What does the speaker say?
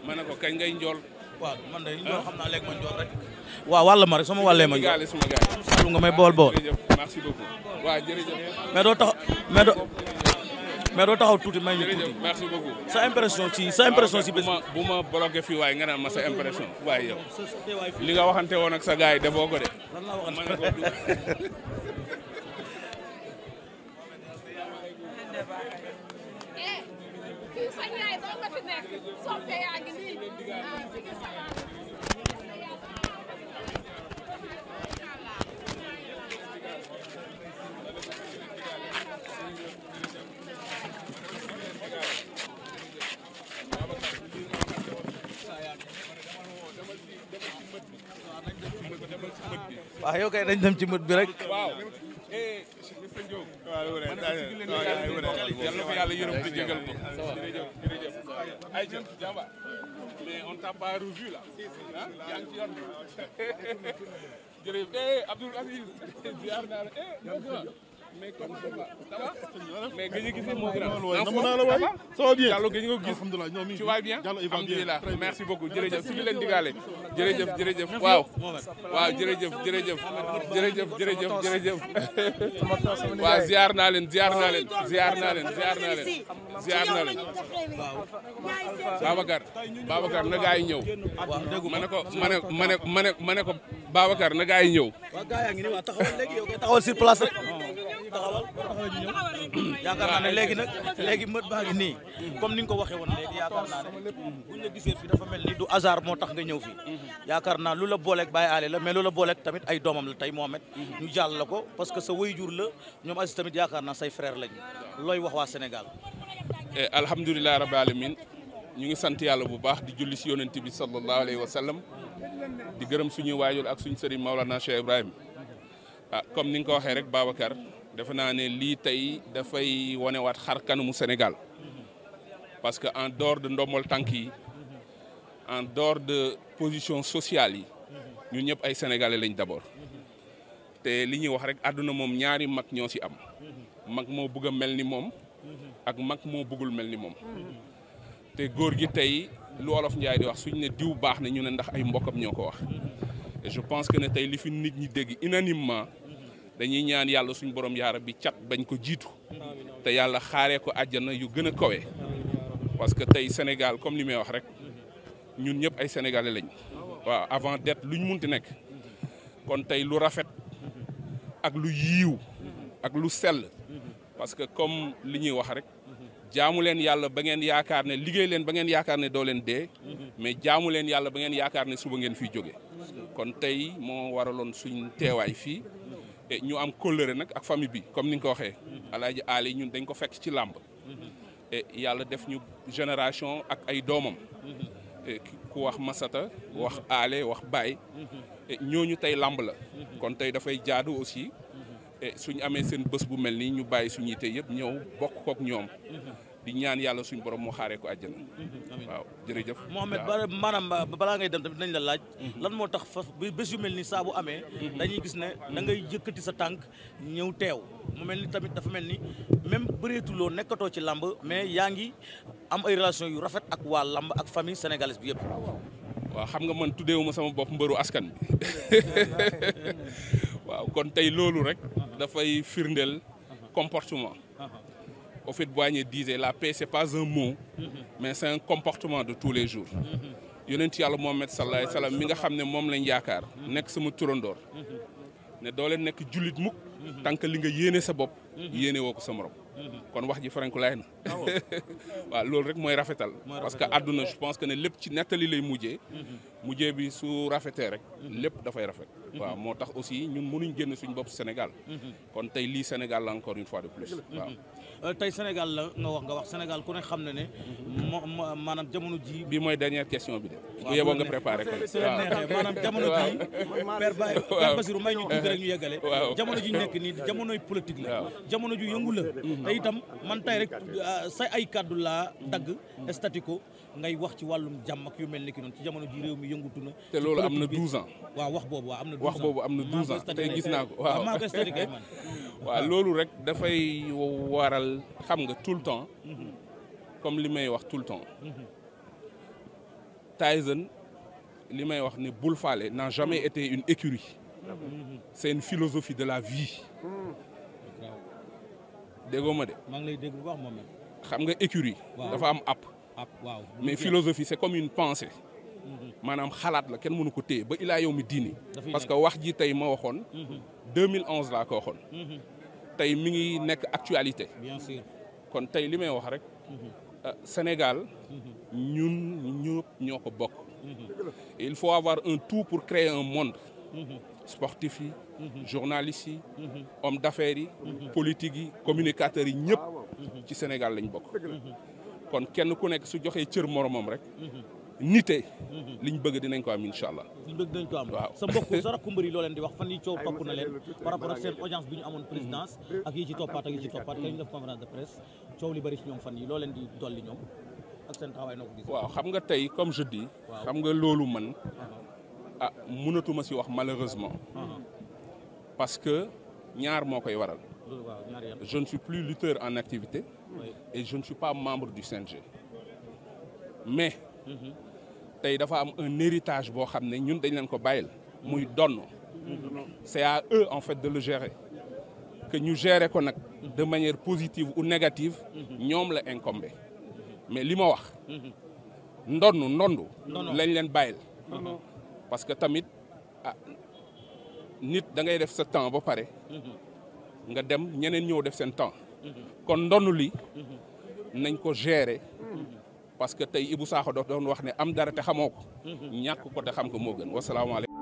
ma ne ko kañ ngay njool. waaw man de njool xam naa léegi ma njool rek. waaw wàll ma rek sama wàllee ma njool. suma gaay nga may bool bool. merci beaucoup. waaw jërëjëf. mais doo tax mais doo taxaw tuuti may ñu tuuti. merci beaucoup. sa impression ci bés. bu ma bloqué fii waaye nga naan ma sa impression waaye yow. li nga waxante woon ak sa gaay defoo ko de. lan la waxante waaw yow kay dañ dem ci mët bi rek. waaw. yàlla ko yàlla yërëm te jégal ko. jërëjëf ay jàmbaar mais on t'a pas revu là. ah yaa ngi ci yoon jërëjëf Abdoul Aziz ziar naa la mais comment ça va mais gëj a gisee moo gën a. naa la waay ça va bien Diallo gëj nga ko gis. alhamdulilah ñoom tu vas bien Diallo il va bien alhamdulilah merci beaucoup jërëjëf si leen digaale jërëjëf waaw jërëjëf waaw ziar naa leen Babacar na gaa yi ñëw ma ne ko Babacar na gaa yi ñëw. waaw gaa yaa ngi nii waa taxawal léegi yow kay taxawal sur place rek. taxawal yaakaar naa ne léegi mët baa ngi nii comme ni nga ko waxee woon léegi yaakaar naa ne buñ la gisee fii dafa mel ni du hasard moo tax nga ñëw fii yaakaar naa lu la booleeg Baye Alé la mais lu la booleeg tamit ay doomam la tey Mohamed ñu jàll la ko parce que sa waajur la ñoom Aziz tamit yaakaar naa say frère lañ looy wax waa Sénégal. alhamdulilah rabbil alamin ñu ngi sant yàlla bu baax di julli si yonent bi sallallahu alayhi wa sallam di gërëm suñu waajur ak suñu sëriñ Maolana Cheikh Ibrahim comme ni nga ko waxee rek Babacar defe naa ne lii tey dafay wanewaat xar kanamu Sénégal parce que en dehors de ndombol tànk yi en dehors de position sociale yi ñun ñëpp ay sénégalais lañ d'abord te li ñuy wax rek àdduna moom ñaari mag ñoo ci am mag moo bëgg a mel ni moom ak mag moo bëggul mel ni moom te góor gi tey lu Wolof Njaay di wax suñ ne diw baax na ñu ne ndax ay mbokkam ñoo ko wax et je pense que ne tey li fi nit ñi dégg unanimement dañuy ñaan yàlla suñ borom yaara bi cat bañ ko jiitu te yàlla xaaree ko àjjana yu gën a kawe parce que tey Sénégal comme li may wax rek ñun ñëpp ay sénégalais lañ waaw avant d'être luñ munti nekk kon tey lu rafet ak lu yiiw ak lu sell parce que comme li ñuy wax rek jaamu leen yàlla ba ngeen yaakaar ne liggéey leen ba ngeen yaakaar ne doo leen dee mais jaamu leen yàlla ba ngeen yaakaar ne suba ngeen fiy jóge kon tey moo waraloon suñ teewaay fii et ñu am kóllëre nag ak famille bi comme ni nga ko waxee Alaaji Ali ñun dañ ko fekk ci làmb et yàlla def ñu génération ak ay doomam ku wax Masata wax Ale wax Baye et ñooñu tey làmb la kon tey dafay jaadu aussi et suñu amee seen bés bu mel nii ñu bàyyi suñu yite yëpp ñëw bokk kook ñoom di ñaan yàlla suñu borom moo xaaree ko àjjana. waaw jërëjëf. Mohamed maanaam balaa ngay dem tamit nañ la laaj. lan moo tax fa bés yu mel ni saa bu amee. dañuy gis ne da ngay yëkkati sa tànk ñëw teew mu mel ni tamit dafa mel ni même bëreetuloo nekkatoo ci làmb mais yaa ngi am ay relation yu rafet ak waa làmb ak famille sénégalaise bi yëpp. waaw xam nga man tuddeewuma sama bopp mbëru askan bi waaw kon tey loolu rek dafay firndeel comportement. Houphouët-Boigny disait la paix c'est pas un mot mais c'est un comportement de tous les jours yonent yàlla Muhammad sallallahu alayhi wa sallam mi nga xam ne moom lañ yaakaar nekk sama turandoor ne doo leen nekk jullit mukk tant que li nga yéene sa bopp yéene woo ko sa morom kon wax ji franku laay na waaw loolu rek mooy rafetal parce que àdduna je pense que ne lépp ci nettali lay mujjee bi su rafetee rek lépp dafay rafet waaw moo tax aussi ñun mënuñ génn suñ bopp Sénégal kon tey lii Sénégal la encore une fois de plus waaw tey Sénégal la nga wax Sénégal ku ne xam ne ne maanaam jamono ji bi mooy dernière question bi de bu yeboo nga préparé ko maanaam jamono ji Père Basirou may ñu tuuti rek ñu yeggale jamono ji nekk nii jamonoy politique la jamono ju yëngu la te itam man tey rek sa ay kàddu laa dagg statico ngay wax ci wàllum jàmm ak yu mel ni ki noonu ci jamono ji réew mi yëngutu na. te loolu am na 12 ans. waaw wax boobu waaw am na 12 ans wax boobu am na 12 ans tey gis naa ko waaw maa ko statico man. waaw loolu rek dafay waral xam nga tout le temps comme li may wax tout le temps Tyson li may wax ne Bul Falé n'a jamais été une écurie. C'est une philosophie de la vie. déggoo ma de. maa ngi lay dégg bu baax moom xam nga écurie. dafa am app. waaw mais philosophie c'est comme une pensée. maanaam xalaat la kenn mënu ko téye ba ilaa yow mi diini. parce que wax ji tey ma waxoon. 2011 laa ko waxoon. tey mi ngi nekk actualité. bien sûr kon tey li may wax rek. Sénégal. ñun ñëpp ñoo ko bokk. il faut avoir un tout pour créer un monde. sportif yi. journalistes yi. hommes d'affaires yi. politique yi communicateurs yi ñëpp. ci Sénégal lañ bokk. kon kenn ku nekk su joxee cër moromam rek. nite. liñ bëgg dinañ ko am incha allah. liñ bëgg dinañ ko am. waaw sa mbokk sa rakku mbër yi loo leen di wax fan yi coow topp na leen par rapport ak seen audience bi ñu amoon présidence ak yi ci toppaat kay ñu def conférence de presse coow li bëri ci ñoom fan yi loo leen di dolli ñoom ak seen taxawaay noo ko gis. waaw xam nga tey comme je dis. xam nga loolu man. mënatuma si wax malheureusement. parce que ñaar moo koy waral. je ne suis plus lutteur en activité. et je ne suis pas membre du CNG. mais. tey dafa am un héritage boo xam ne ñun dañ leen ko bàyyil. muy donn. c'est à eux en fait de le gérer. que ñu gérer ko nag. de manière positive ou négative. ñoom la incombé. mais li ma wax. ndondu. lañ leen bàyyil. parce que tamit nit da ngay def sa temps ba pare. nga dem ñeneen ñëw def seen temps. kon ndonu li nañ ko gérer. parce que tey Ibou Sakho doon wax ne am dara te xamoo ko. ñàkk ko te xam ko moo gën wasalaamaaleykum.